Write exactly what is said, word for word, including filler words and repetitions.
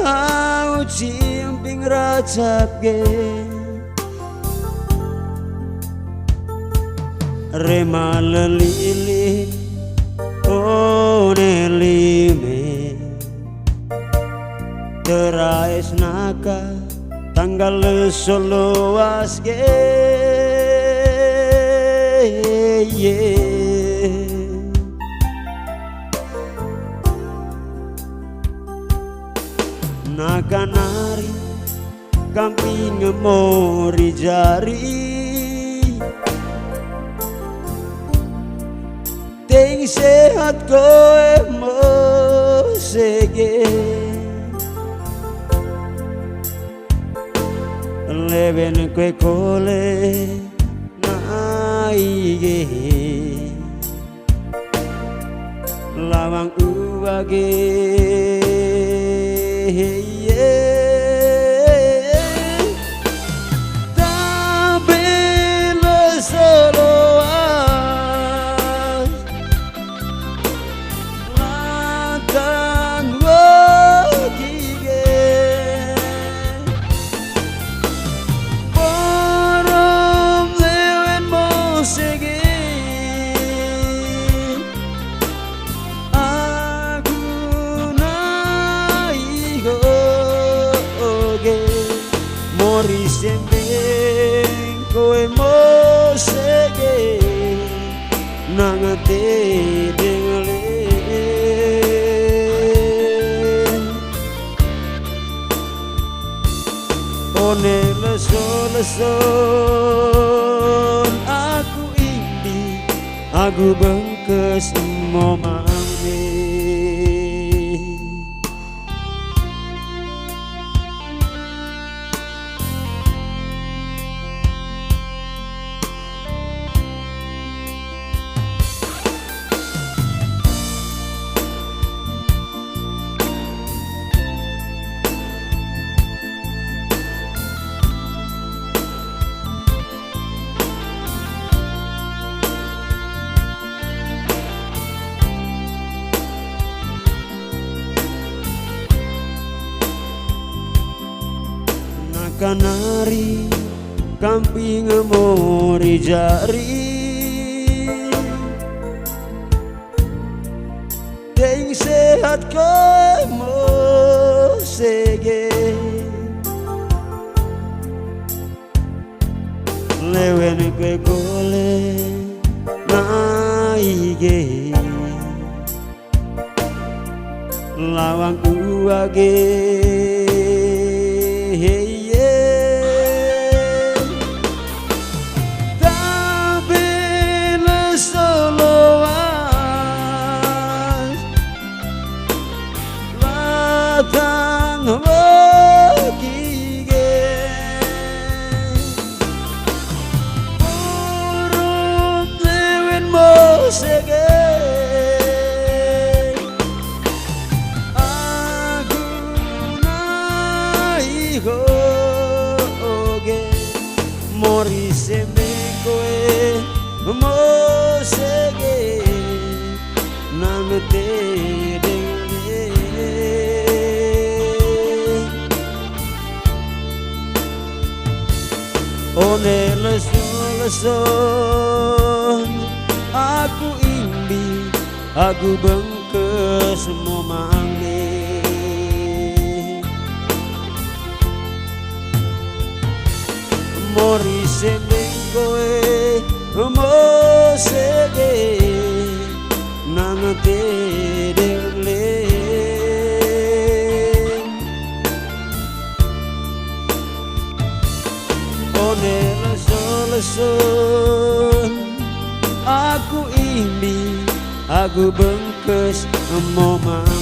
Au cimping racap ge, rema lelili one lime, terais naka tanggal soloas ge. Naka nari kamping mori jari, teng sehat koe mose ge. Lewen koe kole nai ge, lawang ua ge. Tabela soloas latang waki ge. Borom lewen mose ge, agu nai ho ge. Mori sembeng koe mose ge, nang tedeng le. One leso-leson aku imbi, agu bengkes mo mangge. Naka nari kamping mori jari, teng sehat koe mose ge. Lewen koe kole nai ge, lawang ua ge. Tabela soloas latang waki ge. Borom lewen mose ge, agu nai ho ge. Mori sembeng koe mose ge, nang tedeng le. One leso-leson aku imbi, agu bengkes mo mangge. Mori sembeng koe mose ge, nang tedeng le. One leso-leson aku imbi, agu bengkes mo mangge.